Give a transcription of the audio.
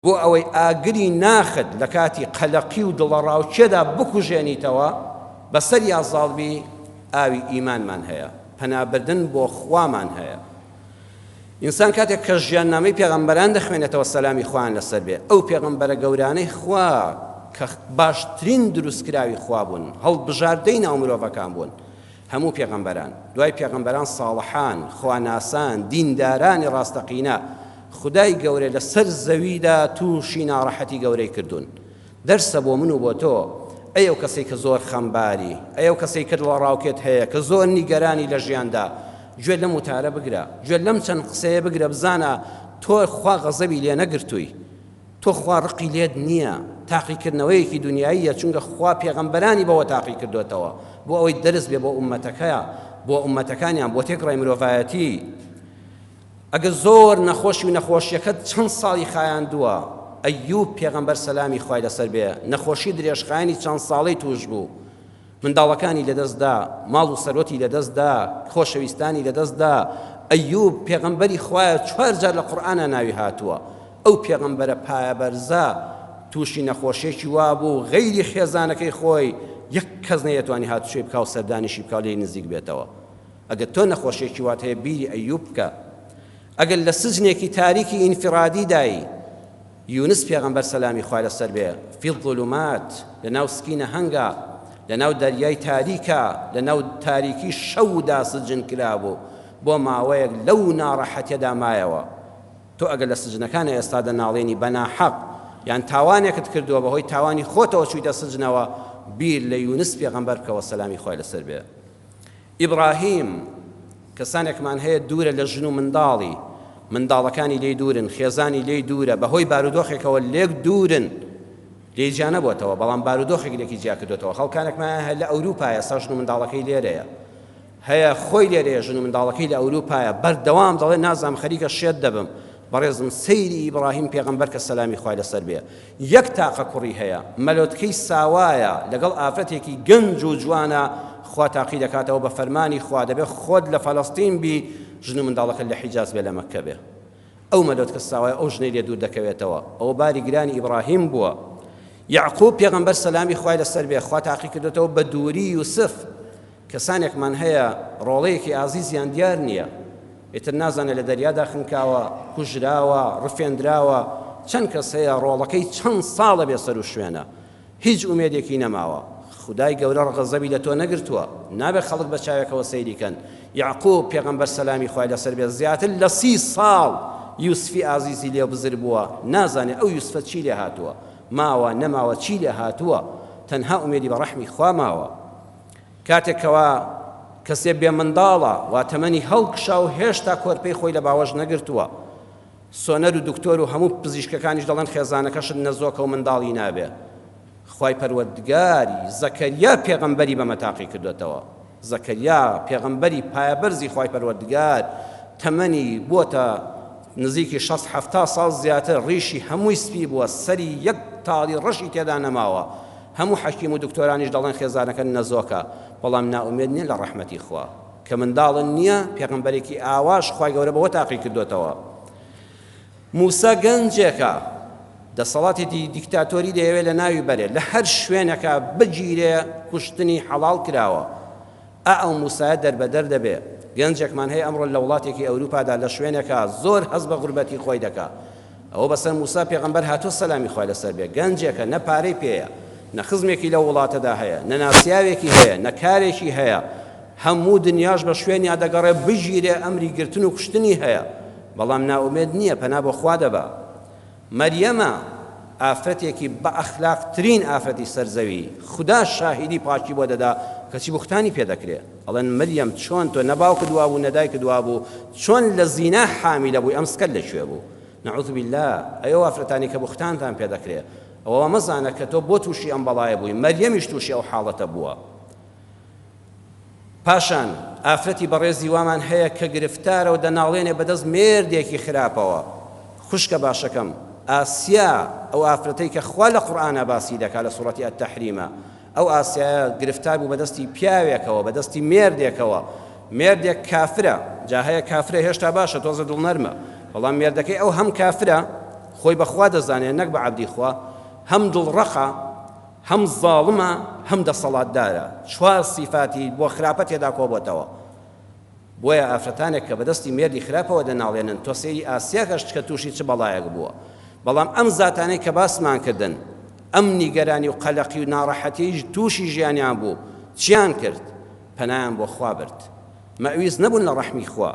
بۆ ئەوەی ئاگری ناخت لە کاتی قەلەقی و دڵەڕاوکێدا بکوژێنیتەوە، بەسەریا زاڵ بی، ئاوی ئیمانمان هەیە، پەنابردن بۆ خوامان هەیە. ئینسان کاتێک کە ژیاننامەی پێغەمبەران دەخوێنێتەوە سەلامی خوایان لەسەر بێ، ئەو پێغەمبەرە گەورانەی خوا کە باشترین دروستکراوی خوا بوون، هەڵبژاردەی ناو مرۆڤەکان بوون، هەموو پێغەمبەران، دوای پێغەمبەران ساڵحان، خواناسان، دیندارانی ڕاستەقینە، خودای گەورە لە سەر زەویدا تووشی ناڕەحەتی گەورەی کردوون. دەرسە بۆ من و بۆ تۆ، ئەی ئەو کەسەی کە زۆر خەمباری، ئەی ئەو کەسەی کە دڵەڕاوکێت هەیە، کە زۆر نیگەرانی لە ژیاندا، گوێ لەم وتارە بگرە، گوێ لەم چەند قسەیە بگرە بزانە تۆ خوا غەزەبی لێ نەگرتووی. تۆ خوا ڕقی لێت نییە تاقیکردنەوەیەکی دنیاییە چونکە خوا پێغەمبەرانی بەوە تاقی کردۆتەوە بۆ ئەوەی دەرس بێ بۆ ئوممەتەکە بۆ ئوممەتەکانیان بۆ تێکڕای مرۆڤایەتی ئەگە زۆر نەخۆشی و نەخۆشیەکەت چەند ساڵی خایاندووە ئەیوب پێغەمبەر سەلامی خوای لەسەر بێ نەخۆشی درێژخایەنی چەند ساڵەی توش بوو منداڵەکانی لەدەست دا، ماڵ و سەروەتی لەدەست دا، خۆشەویستانی لەدەست دا، ئەیوب پێغەمبەری خوایە چوار جار لە قورئانا ناوی هاتووە، ئەو پێغەمبەرە پایەبەرزە تووشی نەخۆشیەکی وابوو غەیری خێزانەکەی خۆی یەک کەس نەیەتوانی هاتوچۆی بکا و سەردانیشی بکا و لێی نزیک بێتەوە. ئەگەر تۆ نەخۆشیەکی وات هەیە بیری ئەیوب بکە. ئەگەر لە سجنێکی تاریکی ئینفرادیدای، یونس پێغەمبەر سەلامی خوای لەسەر بێ فی الظلمات لەناو سکی نەهەنگا لەناو دەریای تاریکا لەناو تاریکی شەودا سجن کرابوو بۆ ماوەیەک لەو ناڕەحەتیەدا مایەوە تۆ ئەگەر لە سجنەکانە ئێستا دەناڵێنی بە ناحەق یان تاوانێکت کردووە بەهۆی تاوانی خۆتەوە چوویتە سجنەوە بیر لە یونس پێغەمبەر بکەوە سەلامی خوای لەسەر بێ ئیبراهیم، کەسانێکمان هەیە دوورە لە ژن و منداڵی، منداڵەکانی لێی دوورن، خێزانی لێی دوورە، بەهۆی بارودۆخێکەوە لێک دوورن، لێی جیا نەبۆتەوە، بەڵام بارودۆخێک لێکی جیا کردۆتەوە، خەڵکانێکمان هەیە لە ئەوروپایە، ئێستا ژن و منداڵەکەی لێرەیە، هەیە خۆی لێرەیە ژن و منداڵەکەی لە ئەوروپایە، بەردەوام دەڵێ نازانم خەریکە شێت دەبم، بەڕێزم سەیری ئیبراهیم پێغەمبەر کە سەلامی خوای لەسەر بێ، یەک تاقە کوڕی هەیە مەلۆتکەی ساوایە لەگەڵ ئافرەتێکی گەنج و جوانە خوا تاقی دەکاتەوە بە فەرمانی خوا دەبێ خۆت لە فەلەستین بی ژن و منداڵەکەت لە حیجاز بێ لە مەککە بێ ئەو مەلۆتکە ساوایە ئەو ژنەی لێ دوور دەکەوێتەوە ئەوە باری گرانی ئیبراهیم بووە یعقوب پێغەمبەر سەلامی خوای لەسەر بێ خوا تاقی کردێتەوە بە دووری یوسف کەسانێکمان هەیە ڕۆڵەیەکی ئازیزیان دیار نییە، ئیتر نازانێ لە دەریادا خنکاوە، کوژراوە، ڕفێندراوە، چەند کەس هەیە ڕۆڵەکەی چەند ساڵە بێ سەروشوێنە، هیچ ئومێدێکی نەماوە، خودای گەورە ڕغەزەبی لە تۆ نەگرتووە، نابێت خەڵک بە چاوێکەوە سەیری کەن، یەعقوب پێغەمبەر سەلامی خوای لەسەر بێت زیاتر لە سی ساڵ یوسفی ئازیزی لێ بزر بووە، نازانێ ئەو یوسفە چی لێ هاتووە، ماوە نەماوە چی لێ هاتووە، تەنها ئومێدی بە ڕەحمی خوا ماوە. کاتێک کەوا کەسێ بێ منداڵە وا تەمەنی هەڵکشا و هێشتا کۆرپەی خۆی لە باوەش نەگرتووە سۆنەر و دکتۆر و هەموو پزیشکەکانیش دەڵێن خێزانەکەشت نەزۆکە و منداڵی نابێ خوای پەروەردگاری زەکەریا پێغەمبەری بەمە تاقی کردوێتەوە زەکەریا پێغەمبەری پایەبەرزی خوای پەروەردگار تەمەنی بۆتە نزیکی شەست حەفتا ساڵ زیاتر ڕیشی هەمووی سپی بووە سەری یەک تاڵی ڕەشی تێدا نەماوە هەموو حەکیم و دکتۆرانیش دەڵێن خێزانەکەت نەزۆکە، بەڵام نائومێد نیە لە ڕەحمەتی خوا کە منداڵن نیە، پێغەمبەرێکی ئاواش خوای گەورە بەوە تاقی کردۆتەوە. موسا گەنجێکە دەسەڵاتێکی دیکتاتۆری دەیەوێت لە ناوی بەرێ، لە هەر شوێنەکە بگیرێ کوشتنی حەڵاڵ کراوە، ئا ئەو موسایە دەربەدەر دەبێ. گەنجێکمان هەیە ئەمڕۆ لە وڵاتێکی ئەوروپادا لە شوێنێکا زۆر هەست بە غوربەتی خۆی دەکا. ئەوە بەسەر موسا پێغەمبەر هاتووە سەلامی خوای لەسەر بێ. گەنجێکە نە پارەی پێیە، نە خزمێکی لەو وڵاتەدا هەیە، نە ناسیاوێکی هەیە، نە کارێکی هەیە. هەموو دنیاش بە شوێنیا دەگەڕێ بگیرێ ئەمری گرتن و کوشتنی هەیە. بەڵام نائومێد نییە پەنا بۆ خوا دەبا. مەریەمە ئافرەتێکی بە ئەخلاق ترین ئافرەتی سەر زەوی خودا شاهیدی پاکی بۆ دەدا کەچی بوختانی پێ دەکرێ ئەڵێن مریەم چۆن تۆ نە باوکت وابوو نە دایکت وابوو چۆن لە زینا حامیلە بووی ئەم سکەت لە کوێ بوو نعوذ باللە ئەی ئەو ئافرەتانی کە بوختانتان پێ دەکرێ ئەوە وا مەزانە کە تۆ بۆ تووشی ئەم بەڵایە بووی مەریەمیش تووشی ئەو حاڵەتە بووە پاشان ئافرەتی بەڕێزی وامان هەیە کە گرفتارە و دەناڵێنێ بەدەست مێردێکی خراپەوە، خوشکە باشەکەم ئاسیا ئەو ئافرەتەی کە خوا لە قورئانا باسی دەکا لە سوڕەتی التحریمە ئەو ئاسیایە گرفتار بوو بەدەستی پیاوێکەوە بەدەستی مێردێکەوە مێردێک کافرە جا هەیە کافرە هێشتا باشە تۆزە دڵنەرمە بەڵام مێردەکەی ئەو هەم کافرە. خۆی بە خوا دەزانێت نەک بە عەبدی خوا، هەم دڵڕەقە، هەم زاڵمە، هەم دەسەڵاتدارە، چوار سیفاتی بۆ خراپە تێدا کۆبۆتەوە. بۆیە ئافرەتانێک کە بەدەستی مێردی خراپەوە دەناڵێنن تۆ سەیری ئاسیاکەش کە تووشی چ بەڵایەک بووە. بەڵام ئەم زاتانەی کە باسمان کردن ئەم نیگەرانی و قەلەقی و ناڕەحەتیەی تووشی ژیانیان بوو چیان کرد؟ پەنایان بۆ خوا برد. مەئویس نەبوون لە ڕەحمی خوا.